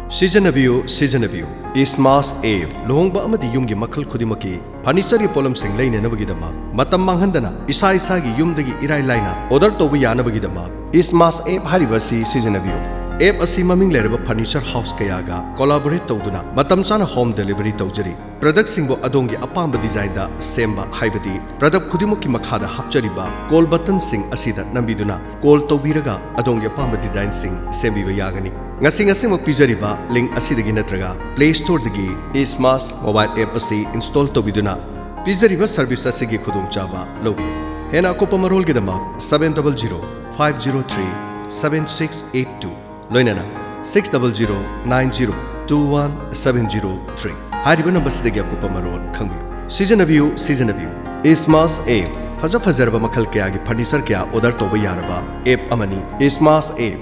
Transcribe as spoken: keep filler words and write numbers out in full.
ꯁꯤꯖꯤꯟꯅꯕꯤꯌꯨ, ꯁꯤꯖꯤꯟꯅꯕꯤꯌꯨ꯫ ꯏꯁꯃꯥꯁ ꯑꯦꯞ꯫ ꯂꯨꯍꯣꯡꯕ ꯑꯃꯗꯤ ꯌꯨꯝꯒꯤ ꯃꯈꯜ ꯈꯨꯗꯤꯡꯃꯛꯀꯤ ꯐꯔꯅꯤꯆꯔꯒꯤ ꯄꯣꯠꯂꯝꯁꯤꯡ ꯂꯩꯅꯅꯕꯒꯤꯗꯃꯛ ꯃꯇꯝ ꯃꯥꯡꯍꯟꯗꯅ ꯏꯁꯥ ꯏꯁꯥꯒꯤ ꯌꯨꯝꯗꯒꯤ ꯏꯔꯥꯏ ꯂꯥꯏꯅ ꯑꯣꯔꯗꯔ ꯇꯧꯕ ꯌꯥꯅꯕꯒꯤꯗꯃꯛ ꯏꯁꯃꯥꯁ ꯑꯦꯞ ꯍꯥꯏꯔꯤꯕ ꯑꯁꯤ ꯁꯤꯖꯤꯟꯅꯕꯤꯌꯨ꯫ ꯑꯦꯞ ꯑꯁꯤ ꯃꯃꯤꯡ ꯂꯩꯔꯕ ꯐꯔꯅꯤꯆꯔ ꯍꯥꯎꯁ ꯀꯌꯥꯒ ꯀꯣꯂꯥꯕꯣꯔꯦꯠ ꯇꯧꯗꯨꯅ ꯃꯇꯝ ꯆꯥꯅ ꯍꯣꯝ ꯗꯦꯂꯤꯚꯔꯤ ꯇꯧꯖꯔꯤ꯫ ꯄ꯭ꯔꯗꯛꯁꯤꯡꯕꯨ ꯑꯗꯣꯝꯒꯤ ꯑꯄꯥꯝꯕ ꯗꯤꯖꯥꯏꯟꯗ ꯁꯦꯝꯕ, ꯍꯥꯏꯕꯗꯤ ꯄ꯭ꯔꯗꯛ ꯈꯨꯗꯤꯡꯃꯛꯀꯤ ꯃꯈꯥꯗ ꯍꯥꯞꯆꯔꯤꯕ ꯀꯣꯜ ꯕꯇꯟꯁꯤꯡ ꯑꯁꯤꯗ ꯅꯝꯕꯤꯗꯨꯅ ꯀꯣꯜ ꯇꯧꯕꯤꯔꯒ ꯑꯗꯣꯝꯒꯤ ꯑꯄꯥꯝꯕ ꯗꯤꯖꯥꯏꯟꯁꯤꯡ ꯁꯦꯝꯕꯤꯕ ꯌꯥꯒꯅꯤ꯫ ꯉꯁꯤ ꯉꯁꯤꯃꯛ ꯄꯤꯖꯔꯤꯕ ꯂꯤꯡ ꯑꯁꯤꯗꯒꯤ ꯅꯠꯇ꯭ꯔꯒ ꯄ꯭ꯂꯦ ꯁ꯭ꯇꯣꯔꯗꯒꯤ ꯏꯁꯃꯥꯁ ꯃꯣꯕꯥꯏꯜ ꯑꯦꯞ ꯑꯁꯤ ꯏꯟꯁꯇꯣꯜ ꯇꯧꯕꯤꯗꯨꯅ ꯄꯤꯖꯔꯤꯕ ꯁꯔꯚꯤꯁ ꯑꯁꯤꯒꯤ ꯈꯨꯗꯣꯡꯆꯥꯕ ꯂꯧꯕꯤꯌꯨ꯫ ꯍꯦꯟꯅ ꯑꯀꯨꯞꯄ ꯃꯔꯣꯜꯒꯤꯗꯃꯛ seven double zero five zero three seven six eight two, ꯂꯣꯏꯅꯅ six double zero nine zero two one seven zero three ꯍꯥꯏꯔꯤꯕ ꯅꯝꯕꯔꯁꯤꯗꯒꯤ ꯑꯀꯨꯞꯄ ꯃꯔꯣꯜ ꯈꯪꯕꯤꯌꯨ꯫ ꯁꯤꯖꯤꯟꯅꯕꯤꯌꯨ, ꯁꯤꯖꯤꯟꯅꯕꯤꯌꯨ꯫ ꯏꯁꯃꯥꯁ ꯑꯦꯞ꯫ ꯐꯖ ꯐꯖꯔꯕ ꯃꯈꯜ ꯀꯌꯥꯒꯤ ꯐꯔꯅꯤꯆꯔ ꯀꯌꯥ ꯑꯣꯔꯗꯔ ꯇꯧꯕ ꯌꯥꯔꯕ ꯑꯦꯞ ꯑꯃꯅꯤ꯫ ꯏꯁꯃꯥꯁ ꯑꯦꯞ꯫